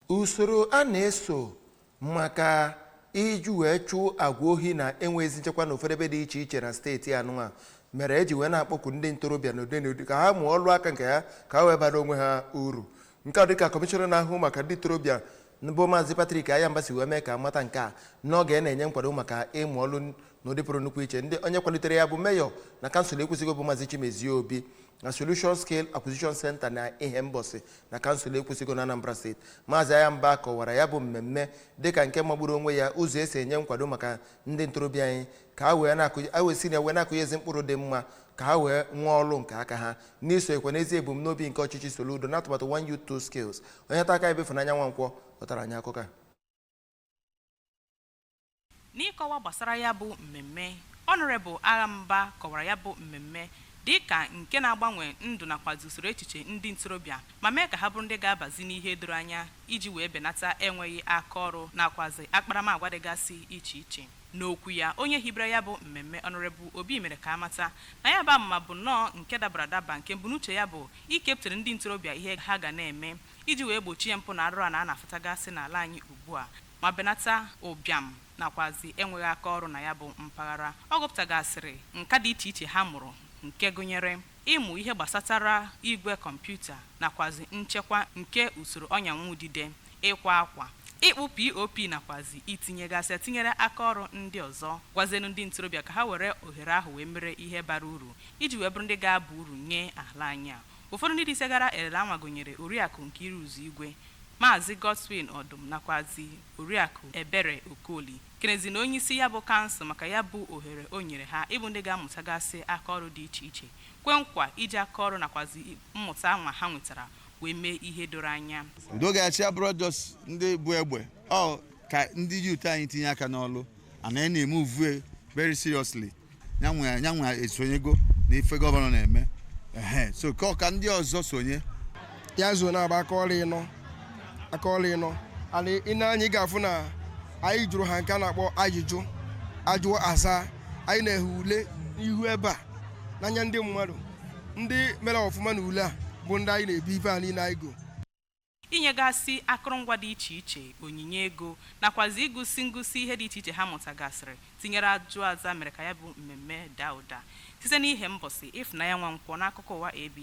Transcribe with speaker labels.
Speaker 1: Usoro a na-eso maka iji wee chụọ agwa ohi na enweghịzi nchekwa n'ụfọdụ ebe dị iche iche na steeti anụnwa mere eji wee na-akpọku ndị ntorobịa n'ụdị n'ụdị ka ha mụọ ọrụ aka nke ha, ka ha wee bara onwe ha uru. Nke a dịka kọmishọna na-ahụ maka ndị ntorobịa bụ Maazị Patrick Ayamba si wee mee ka amata nke a n'oge a na-enye nkwado maka ịmụ ọrụ n'ụdị pụrụ nnukwu iche. Ndị onye kwalitere ya bụ meyọ na kansụl Ekwusigo bụ Maazị Chimezie Obi na Solution Skill Acquisition Center na Ihembosi na kansụl Ekwusigo na Anambra Steeti. Maazị Ayamba kọwara ya bụ mmemme dịka nke magburu onwe ya, ụzọ esi enye nkwado maka ndị ntorobịa anyị ka ha wee na-akụ a wee si na wee na-akụnyezi mkpụrụ dị mma, ka ha wee nwee ọrụ nke aka ha n'iso ekwe n'ezi ebumnobi nke ọchịchị Soludo na atụmatụ One Youth Two Skills. Onye ta aka ebe Ịfụnanya Nwankwọ ghọtara anyị akụkọ a.
Speaker 2: N'ịkọwa gbasara ya bụ mmemme, Honorable Ayamba kọwara ya bụ mmemme dị ka nke na-agbanwe ndụ nakwazi usoro echiche ndị ntorobịa, ma mee ka ha bụrụ ndị ga-abazi n'ihe doro anya iji wee benata enweghị aka ọrụ nakwazi akparamagwa dịgasị iche iche. N'okwu ya, onye hibere ya bụ mmemme, Honorable Obi, mere ka amata na ya bụ amụma bụ nnọọ nke dabara adaba, nke mbunuche ya bụ ikepụtara ndị ntorobịa ihe ha ga na-eme iji wee gbochie mpụ na arụrụ a na a na-afụtagasị n'ala anyị ugbu a, ma benata ụbịam nakwazi enweghị aka ọrụ na ya bụ mpaghara. Ọ gụpụtagasịrị nka dị iche iche ha mụrụ, nke gụnyere ịmụ ihe gbasatara igwe kọmputa nakwazi nchekwa nke usoro ọnyanwụ udide, ịkwa akwa, ịkpụ POP nakwazi itinyegasị, tinyere aka ọrụ ndị ọzọ. Gwazienu ndị ntorobịa ka ha were ohere ahụ wee mere ihe bara uru iji wee bụrụ ndị ga-aba uru nye ala anyị a. Ụfọdụ ndị disegara elele anwa gụnyere Oriakụ Nkiru Igwe, Maazị Godswin Ọdụm nakwazi Oriakụ Ebere Okoli. Kenezi na onye isi ya bụ kansụl maka ya bụ ohere o nyere ha ịbụ ndị ga-amụtagasị aka ọrụ dị iche iche, kwe nkwa iji aka ọrụ nakwazi mmụta anwa ha nwetara wee mee ihe doro anya.
Speaker 3: Udo ga-achị abụrụ just ndị bụ egbe ọ ka ndị youth anyị tinye aka n'ọlụ, and anyị na-eme uvue very seriously. Nyanwe esonyego n'ife gọvanọ na-eme, ehe, so ka ọ ka ndị ọzọ sonye.
Speaker 4: Ya zuo na-agba aka ọrụ ịnọ, aka ọrụ ịnọ ana ị na-anya, ị ga-afụ na anyị jụrụ ha nke a na-akpọ ajụjụ ajụọ aza. Anyị na-ehe ule n'ihu ebe a n'anya ndị mmadụ. Ndị mere ọfụma na ule a bụ ndị anyị na-ebu ife a niile anyị go.
Speaker 2: Inyegasị akụrụngwa dị iche iche, onyinye ego nakwazi ịgụsị ngụsị ihe dị iche iche ha mụtagasịrị, tinyere ajụ aza, mere ka ya bụ mmemme daa ụda. Site n'ihe mbọsị, Ịfụnanya Nwankwọ n'akụkọ ụwa AB.